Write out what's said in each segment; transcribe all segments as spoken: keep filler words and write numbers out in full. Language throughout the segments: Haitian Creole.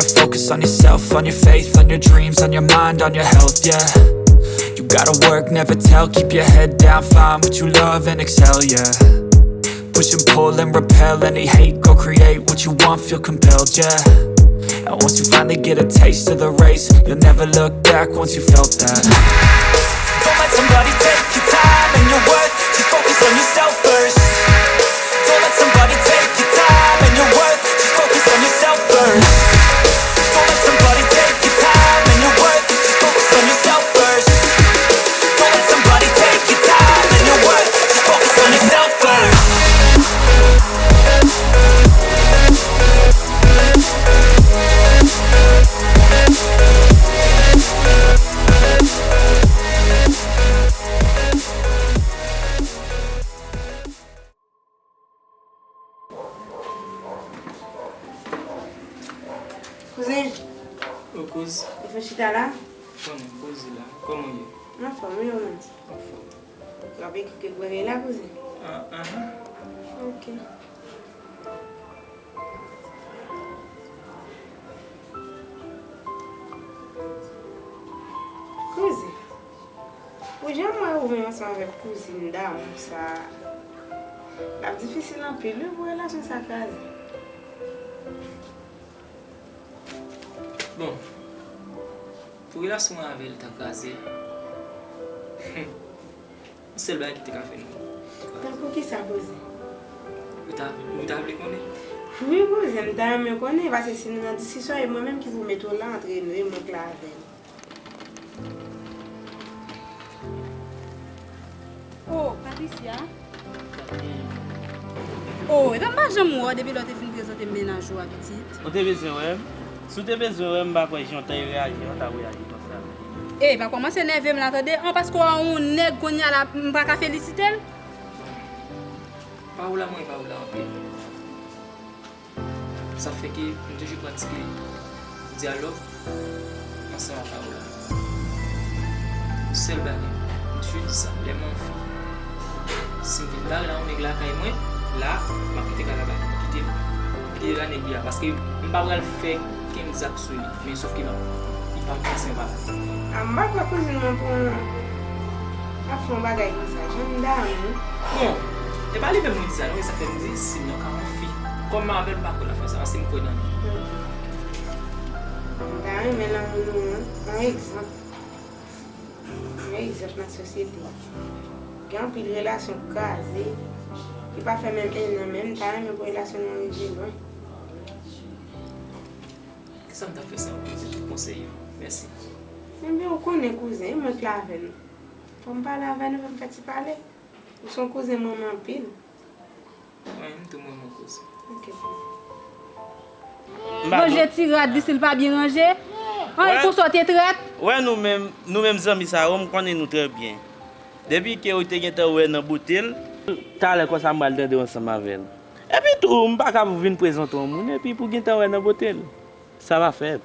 Focus on yourself, on your faith, on your dreams, on your mind, on your health, yeah. You gotta work, never tell, keep your head down, find what you love and excel, yeah. Push and pull and repel any hate, go create what you want, feel compelled, yeah. And once you finally get a taste of the race, you'll never look back once you felt that. Don't let somebody take your time and your worth, just focus on yourself first. Don't let somebody take your time and your worth, just focus on yourself first. Don't let somebody take your time and your worth, just focus on yourself first. Don't let somebody take your time and your worth, just focus on yourself first. Kouzen. O kouz. Ou fè chita la? Konnen, poze la. Kòman w ye? M anfòm, wi, ou menm? Anfòm. W ap ekri kèk bagay la, kouzen? Ah, ah. Ok. Kouzen. Pou jan m wè ou menm ansanm avèk kouzin damou sa a, l ap difisil anpil wi pou relasyon sa kraze. Bon, pou relasyon mwen avè l ta kraze, yon sèl bagay ki te ka fè nou kraze. Tankou kisa, kouzen? Ou ta, ou ta vle konnen? Wi, kouzen, m ta renmen konnen, paske si nou nan diskisyon, e mwen menm ki pou mete w la antre nou, e mwen k la avè l. Oh, Patricia. Oh, epa m pa janm wè w depi lè w te fin prezante m mennaj ou a, pitit. Ou te bezwen wè m? Si w te bezwen wè m, m pa kwè jan w te reyaji an, w t ap reyaji konsa. Ey, pa kòmanse nève m la, tande. An, paske w a yon nèg kounye a la, m pa ka felisite l? Pawòl la, mwen, pawòl la anpil. Sa fè ke m toujou pratike dyalòg ansanm ak Paola. Sèl bagay, m toujou di sa, lè m anvi, si m vin bare la yon nèg lakay mwen, la, m ap kite kaka, m kite l, m kite l a nèg li a, paske m pa pral fè kenn zak sou li, men sòf ke m ap, li pa m pase yon bagay. A, m pa kwè kouzin mwen pou w ap fè yon bagay konsa, jan m damou. Bon, e pa li menm mwen di sa non, e sa fè m di, si m nan ka yon fi, kòm m avè l, m pa kwè l ap fè sa, paske m kwè nan li. M ta renmen lanmou nou an, yon egzanp. Yon egzanp nan sosyete. Gen anpil relasyon k kraze, ki pa fè menm en an, men m ta renmen pou relasyon nou rive lwen. Kisa m t ap fè san ou kouzen pou konsèy yo? Mèsi. Ebyen, ou konnen kouzen, e mwen k la avè nou. Fò m pale avè nou, fò m fè ti pale. Ou se yon kouzen mwen m anpil. Wi, m tou mwen, mon kouzen. Ok, kouzen. M pa Ranje ti rad li si l pa byen ranje. An, e konsa w te trèt? Wè nou menm, nou menm zanmi sa yo, m konnen nou trè byen. Depi ke ou te gentan wè nan bote l, talè konsa m pral tande w ansanm avè l. Epi tou, m pa ka pou vin prezante yon moun, epi pou gentan wè nan bote l. Sa va fèt.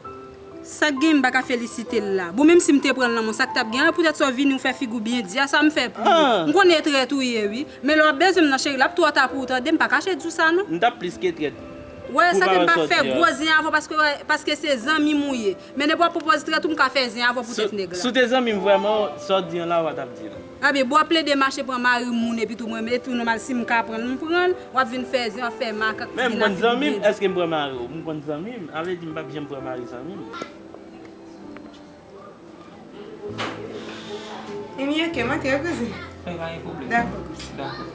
Sa k gen, m pa ka felisite l la. Bon, menm si m te pran l nan men w, sa k t ap gen an, poutèt sa w vini, w fè figi w byen di a, sa m fè pou ou? M konnen e trèt ou ye, wi. Men lè w ap bezwen m nan, cheri, l ap twò ta pou ou, tande, m pa kache di w sa, non. M t ap plis ke trèt. Wè, sa ke m pa fè gwo zen avè w, paske, paske se zanmi m ou ye. Men depi w ap pwopoze trèt ou, m ka fè zen avè w poutèt nèg la. Si w te zanmi m vrèman, sa w di an la, w pa t ap di l. Ebyen, bon, w ap plede mache pran mari moun, epi tou mwen, e tou nòmal, si m ka pran l, m pran l, w ap vin fè zen, w ap fè makak. Men m konn zanmi m, èske m pran mari w? M konn zanmi m, sa vle di m p ap janm pran mari zanmi m. Ebyen, ok, m antre, kouzen. Wi, pa gen pwoblèm. Dakò, kouzen. Dakò.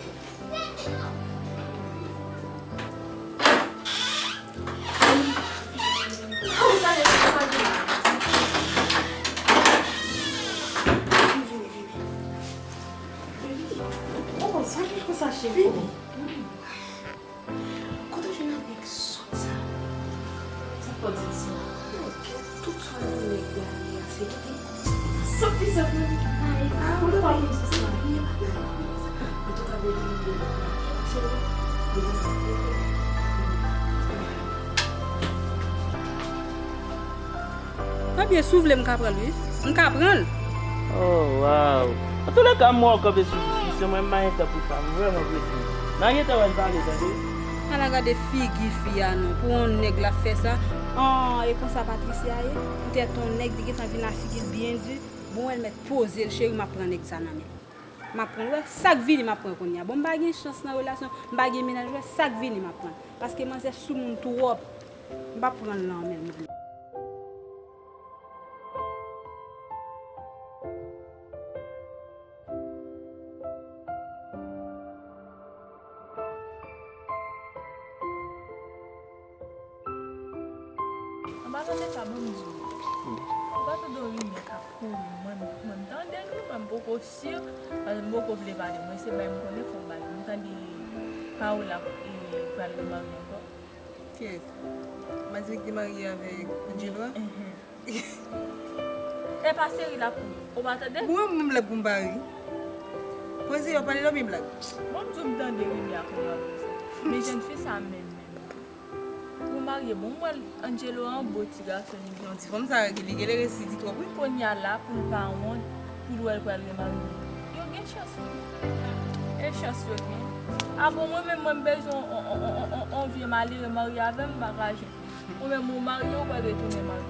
Vini, vini. Oh, sa ki konsa, cheri? Vini. Kote w jwenn avèk sòt sa? Sa k fè w di sa? Yo, tout swa nan nèg la ye a, se kite sòt li sòt nan li. Ay, ah, ou pa konn sa. Antouka, bebe, m vle wè w. Cheri, bebe, m vle wè w. Ebyen, si w vle, m ka pran l, wi. M ka pran l. Oh, wow. Antoulèka, m wè w kanpe sou diskisyon, mwen, m pa gen tan pou sa. M vrèman prese. N a gentan wè n pale, tande. Ala gade figi fi a non, pou yon nèg l ap fè sa. An, e konsa Patricia ye? Poutèt yon nèg li gentan vin a figi l byen di. Bon, wè l mèt poze l, cheri, m ap pran nèg sa nan men l. M ap pran l, wè, sa k vini m ap pran kounye a. Bon, m pa gen chans nan relasyon, m pa gen mennaj, wè, sa k vini m ap pran. Paske manzè soumoun twòp. M p ap pran l nan men l non. Anba tande sa, ban m di w. Ou pa tande yon rimè k ap kouri? Mwen, mwen, m tande l wi, men m poko si, paske m poko vle pale. Mwen, se bay m konnen, fò m pale. M tande Paola, e, pral remari ankò. Kiyès? Madivik te marye avèk Angelo a? Enhen. E pa seri l ap ri. Ou pa tande? Bon, mwen menm blag pou m pa ri. Poze yo pale dòmi blag. Bon, m di w m tande rimè a konn ap di sa. Men jèn fi sa menm, menm. Pou marye, bon, m wè l, Angelo a yon bo ti gason, li gen yon ti fanm sa, li gen lere si di twòp, wi. Kounye a la, pou l pa wont, pou l wè l pral remarye. Yo gen chans, wi. E chans yo gen. A bon, mwen menm, mwen m bezwen on, on, on, on, on, on vye malere marye avè m, m pa ka jwenn. Ou menm ou marye, ou pral retounen marye.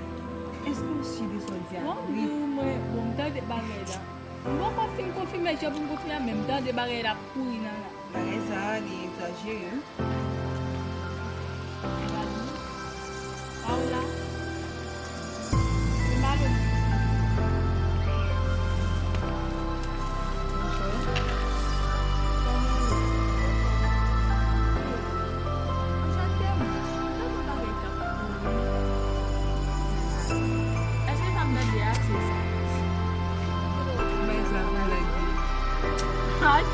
Èske w si de sa w di a? Bon, m di w, mwen, bon, m tande bagay la. M poko fin konfime, jan pou m konfime a, men m tande bagay la ap kouri nan la. Bagay sa a, li egzajere, wi. Paola. Se malonèt. Kòman w ye? Anchante, m tande bagay k ap kouri. Èske sa m tande a se sa? Bay sa pou blag li. Ay!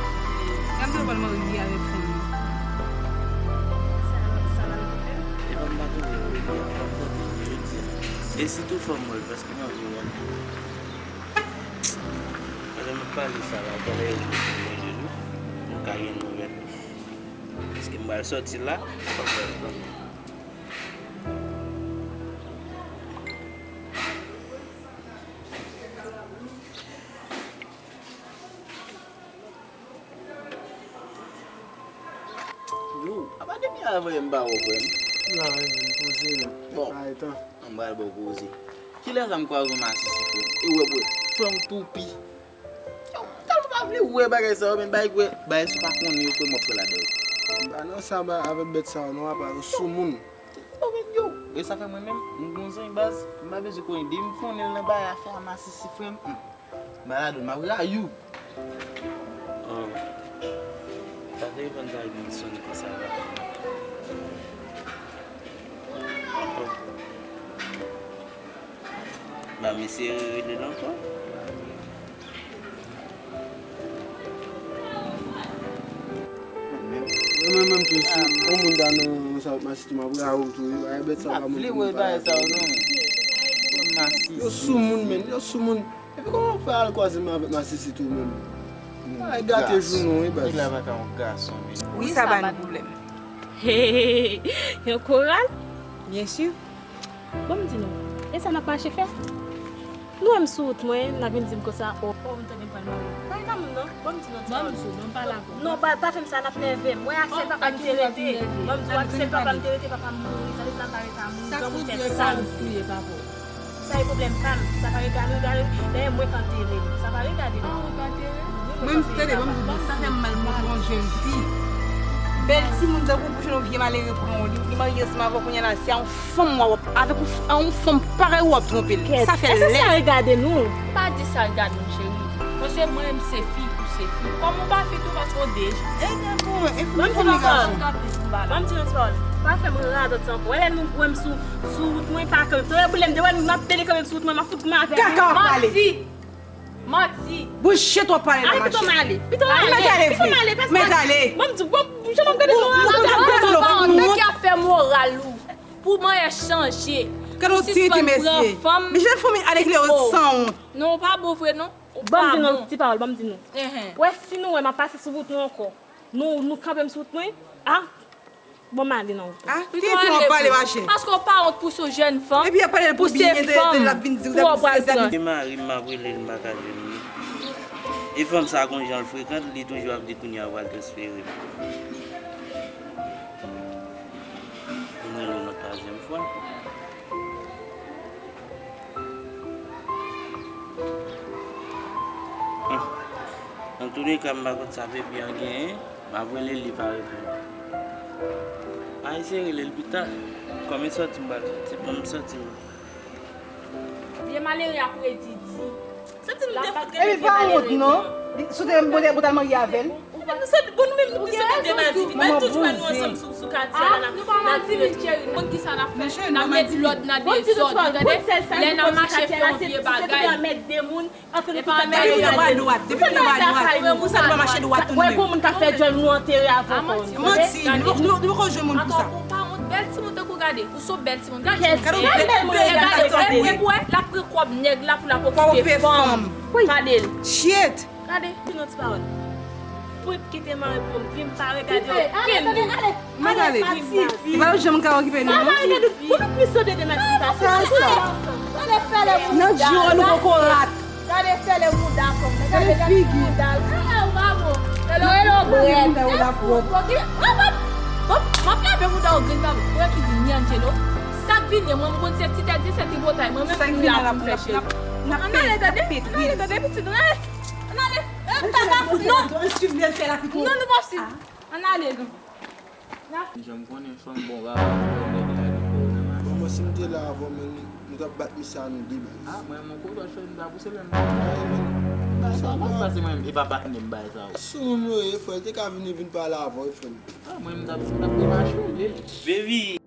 Gade w pral marye avèk fanm nan. Sa, sa va l koute? Epa m pa konnen, m pa konnen, jodi a. E sitou fò m wè l, paske m anvi wè l. Pandan m ap pale sa la, talè yo mete m rele l, wi. M ka gen nouvèl. Paske m pral sòti la, fò m wè l kanmenm. Yo, apa depi avan yè m pa wè w, frè m? M la, wi, men m poze, men. Bon, pa etan. An m pral ba w koze. Kilè sa m kwaze yon masisi, frè m? E w wè, bwè, frè m toupi. Yo, m tèlman pa vle wè bagay sa yo, men bay kwè, bagay sa w pa konnen yo, frè m, w ap fè ladan yo. M pa nan sa ba avèk bèt sa yo, non, apa, yo soumoun. Yo, men yo, e sa fè mwen menm, m gon zanmi baz, m pa bezwen konnen, depi m konnen l nan bagay afè a masisi, frè m, hmm. Malad, m ap rayi w. Oh. Sa telefòn sa vin sone konsa la. Oh. Ba mesye rele l ankò. Mwen menm, menm tou, si yon moun ta nan yon sa, mwen sitou m ap rayi w tou, wi. Ay, bèt sa pa moun pou moun pa rayi w. Yo soumoun, men, yo soumoun. Epi kòman w fè al kwaze men avèk masisi tou menm? Ay, gate jou nou, wi, baz. Nèg la pa ka yon gason, men. Wi, sa ba nou pwoblèm. Hey, yon koral? Byen si. Bon, m di nou, e sa n ap mache fè? Nou wè m sou wout mwen, n ap vin di m konsa, o, o, m tande m pral marye. Pa retan m non, bon, m di nou ti pawòl. Non, pa, pa fè m sa, n ap nève m. Mwen ak sèl papa m te rete. Bon, m di w ak sèl papa m te rete, papa m mouri, sa vle di n ap arete a mouri, granmoun fè sa l vle. Sa e pwoblèm pa m. Sa pa regade, regade, dayè mwen k antere l. Sa pa regade nou. Mwen, m tande, mwen, m di, sa fè m mal, mwen, yon jèn fi. Bèl timoun tankou pou jwenn yon vye malere pran w, li, li marye ansanm avè w kounye a la, se a yon fanm w ap, avèk yon f-, a yon fanm parèy ou w ap twonpe l. Sa fè lèd. Èske sa regade nou? Pa di sa regade m, cheri. Paske mwen, m se fi, ou se fi. Kòm ou pa fi tou, paske w deja. E gen pou mwen, e pou mwen, fanmi gason. Ban m di nou ti pawòl. Pa fè m radòt sa ankò. Wè lè nou wè m sou, sou wout mwen, pa kanpe. Tande boulèm de wè m ap pede kanpe m sou wout mwen, m ap fout mwen avè l. Kaka w ap pale. Manti. Manti. Bouch chet w ap pale nan mache. Ale, pito m ale. Pito m ale, pito m ale, pase. Mèt ale. Mèt ale. Bon, m di, bon, jan m ap gade nou an, nèg ki ap fè moral ou. Pou manyè chanje. Gade yon ti, ti mesye. Men jèn fanm ale klè yo sanwont. Non, ou pa bon vre, non. Ou pa bon. Ban m di nou ti pawòl, ban m di nou. Enhen. Wè, si nou wè m ap pase sou wout nou ankò, nou, nou kanpe m sou wout mwen, a, bon, m ale nan wout. A, pito w ap pale, mache. Paske w pa wont pou se yon jèn fanm. Epi y ap pale pou se fanm pou w ap pral pran. E mari m, m ap rele l, m pa ka jwenn li. E fanm sa gon jan l frekan, li toujou ap di kounye a w pral transfere m. Antouleka, m pa konn sa Baby an genyen, m ap rele l, li pa reponn. Ayisyen, rele l pita. Kòm li sòti, m pral sòti. Bon, m sòti. Vye malere ap redi di. Sa ti nou te fout rele vye malere. Epi pa wont non. Sou te mwen te mwen t al marye avè l. Ou pa nou se bon nou menm nou ki se de madi. Manman toujou wè nou ansanm sou sou katye la. N ap n ap vire. Konn kisa n ap fè? N ap met lòd nan dezòd, ou tande? Lè n ap mache fè yon vye bagay. Depi nou pa dwat, depi nou pa dwat. Mwen moun sa nou pa mache dwat tou nou menm. Wè pou moun ka fè djòl nou antere avè kò nou. Manti, nou nou nou poko jwenn moun pou sa. Ankò ou pa wont, bèl timoun tankou gade. Ou se bèl timoun. Gade. Gade bèl moun gade. Epi w wè, l ap pran kòb nèg la pou l ap okipe fanm. Gade l. Shit. Gade, di nou ti pawòl. Fwip kite mare pou m vin pa regade okenn moun. Magali, li pa janm ka okipe nou non. Ou nou plis sou de demen ki pase. Sa sa. Gade fè lè mouda. Nan djiro nou kokorat. Gade fè lè mouda fanm nan. Gade gade figi. Mouda. Ou pa bon. Hello hello brèd. Mouda ou la pwòp. Bon, m ap lave mouda ou grenn pa mwen ki di ni Angelo. Sa k vini mwen m konn se ti tèt di se ti botay mwen menm pou la pou m fè cheri. Ann ale tande, ann ale tande pitit, ann ale. Ann ale. Ann ale. Non, non, nou p ap swiv. Ann ale non. Jan m konnen fanm bon, pa pa fè nèg la gen pwoblèm avè m. Bon, mwen si m te la avè w, men nou t ap bat misye a nou de baz. Ah, mwen, mwen kote w fè m ta pouse lè m. Sa pa pase mwen, e pa patnè m bay sa yo. Sou moun yo ye, frè, l te ka vini vin pale avè w, frè m. Ah, mwen, m t ap, m t ap demache w, li. Baby.